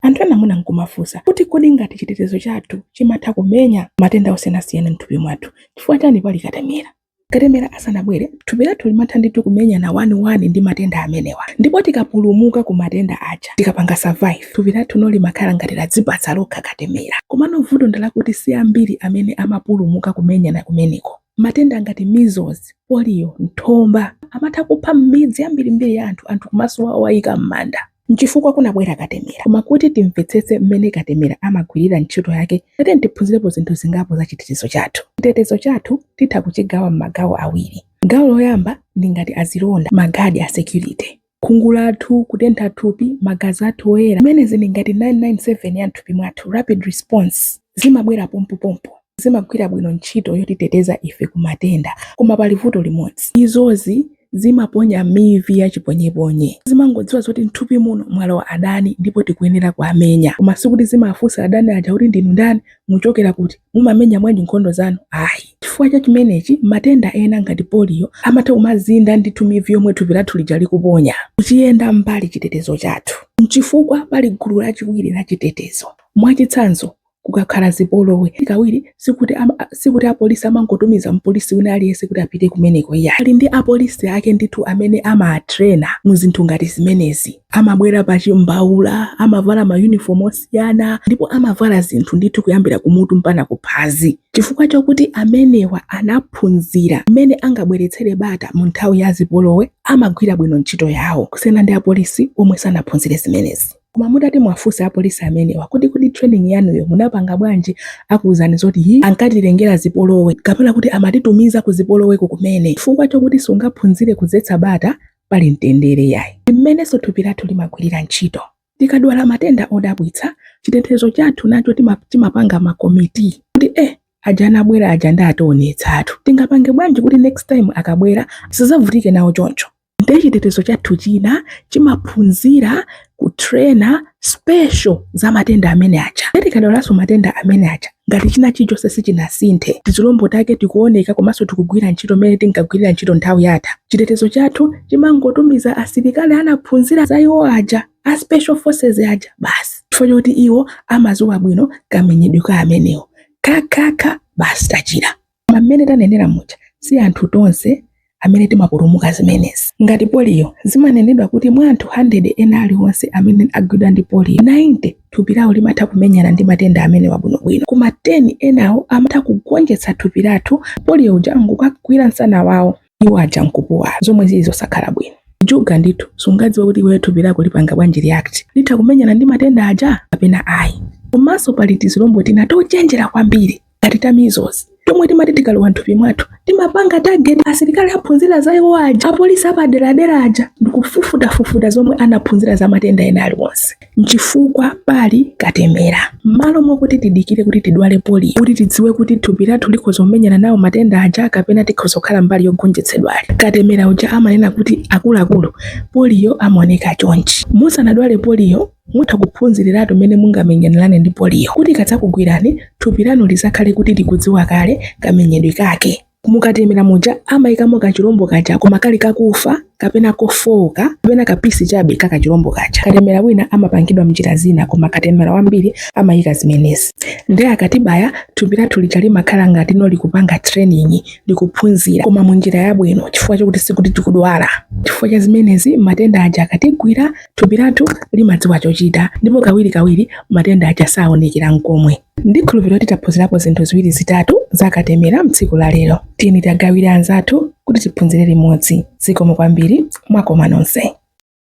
Anthu ena mwina nkumafunsa kuti kodi ngati chitetezo chathu chimatha kumenya matenda osiyanasiyana mthupi mwathu, chifukwa chani pali katemera? Katemera asanabwere, thupi lathu limatha ndithu kumenyana 1-1 ndi matenda amenewa. Ndipo tikapulumuka ku matenda aja, tikapanga survive, thupi lathu no limakhala ngati ladzipatsa lokha katemera. Komano vuto ndi lakuti si ambiri amene amapulumuka kumenyana kumeneko. Matenda ngati measles, polio, nthomba amatha kupha m'midzi yambirimbiri ya anthu, anthu kumasowa owayika m'manda. Nchifukwa kunabwera katemera. Koma kuti timvetsetse mmene katemera amagwirira ntchito yake, tatiyeni tiphunzirepo zinthu zingapo za chitetezo chathu. Chitetezo chathu titha kuchigawa m'magawo awiri. Gawo loyamba ndi ngati azilonda, magadi a security. Khungu lathu, kutentha thupi, magazi athu oyera, zimenezi ndi ngati 997 ya m'thupi mwathu, rapid response, zimabwera pompopompo. Zimagwira bwino ntchito yotiteteza ife ku matenda. Koma pali vuto limodzi. Izozi zimaponya mivi ya chiponyeponye. Zimangodziwa zoti m'thupi muno mwalowa adani ndipo tikuyenera kuwamenya. Koma sikuti zimafunsa adani aja kuti ndinu ndani, muchokera kuti, mumamenya bwanji nkhondo zanu, ayi. Chifukwa cha chimenechi, matenda ena ngati poliyo amatha kumazinda ndithu mivi yomwe thupi lathu lija likuponya, kuchiyenda m'mbali chitetezo chathu. N'chifukwa pali gulu lachiwiri la chitetezo. Mwachitsanzo, kukakhala zipolowe kawiri sikuti apolisi amangotumiza mpolisi wina aliyense kuti apite kumeneko iyayi. Ali ndi apolisi ake ndithu amene amawatrena mu zinthu ngati zimenezi. Amabwera pa chimbaula, amavala mayunifomu osiyana ndipo amavala zinthu ndithu kuyambira kumutu mpaka kuphazi. Chifukwa chokuti amenewa anaphunzira mmene angabweretsere bata mu nthawi ya zipolowe, amagwira bwino ntchito yawo kusiyana ndi apolisi omwe sanaphunzire zimenezi. Koma mutati mwafunse apolisi amenewa kuti kodi training yanuyo munapanga bwanji, akuwuzani zoti hi ankatilengera zipolowe kapena kuti amatitumiza ku zipoloweko kumene, chifukwa chokuti sungaphunzire kudzetsa bata pali mtendere yayi. Ndi mmenenso thupi lathu limagwirira ntchito. Tikadwala matenda odabwitsa, chitetezo chathu nacho chimapanga makomiti kuti eh aja anabwera aja ndi ationetsatu, tingapange bwanji kuti next time akabwera tisadzavutike nawo choncho. Ndiye chitetezo chathu china chimaphunzira kutrena special za matenda amene aja. Ndiye tikadwalanso matenda amene aja, ngati china chilichonse sichinasinthe, tizilombo take tikuoneka komanso tikugwira ntchito mmene tinkagwirira ntchito nthawi yatha, chitetezo chathu chimangotumiza asilikali anaphunzira za iwo aja, a special forces aja basi, chifukwa choti iwo amadziwa bwino kamenyedwe ka amenewo, khakhakha basi tachira. Koma mmene tanenera muja, si anthu tonse amene timapulumuka zimenezi. Ngati poliyo, zimanenedwa kuti mwa anthu 100 ena aliwonse amene agwidwa ndi poliyo, 90 thupi lawo limatha kumenyana ndi matenda amenewa bwinobwino, koma 10 enawo amatha kugonjetsa thupi lathu, poliyo uja nkukagwira msana wawo, iwo aja nkupuwala, zomwe zili zosakhala bwino. Juga ndithu, sungadziwe kuti iweyo thupi lako lipanga bwanji react, litha kumenyana ndi matenda aja kapena ayi. Komanso pali tizilombo tina tochenjera kwambiri ngati ta measles tomwe timati tikalowa mthupi mwathu timapanga target asilikali aphunzira za iwo aja, apolisi apaderadera aja, ndikufufutafufuta zomwe anaphunzira za matenda ena aliwonse. Nchifukwa pali katemera. M'malo mokuti tidikire kuti tidwale poliyo kuti tidziwe kuti thupi lathu likhoza kumenyana nawo matenda aja kapena tikhoza kukhala mbali yogonjetsedwali, katemera uja amanena kuti akuluakulu, poliyo amaoneka chonchi. Musanadwale poliyo, mutha kuphunziriratu mmene mungamenyanirane ndi poliyo kuti ikadzakugwirani, thupi lanu lizakhale kuti likudziwa kale kamenyedwe kake. Mukatemera muja amayikamo kachilombo kaja, koma kali kakufa kapena kofowoka kapena kapisi chabe ka kachilombo kaja. Katemera wina amapangidwa mnjira zina, koma katemera wambiri amayika zimenezi. Ndiye akatibaya, thupi lathu lija limakhala ngati no likupanga training, likuphunzira, koma munjira yabwino, chifukwa chokuti sikuti tikudwala. Chifukwa cha zimenezi, matenda aja akatigwira, thupi lathu limadziwa chochita, ndipo kawirikawiri matenda aja saonekera nkomwe. Ndikhulupirira kuti taphunzirapo zinthu ziwiri zitatu za katemera mtsiku la lero. Tiyeni tagawire anzathu kuti tiphunzire limodzi. Zikomo kwambiri, mwakoma nonse.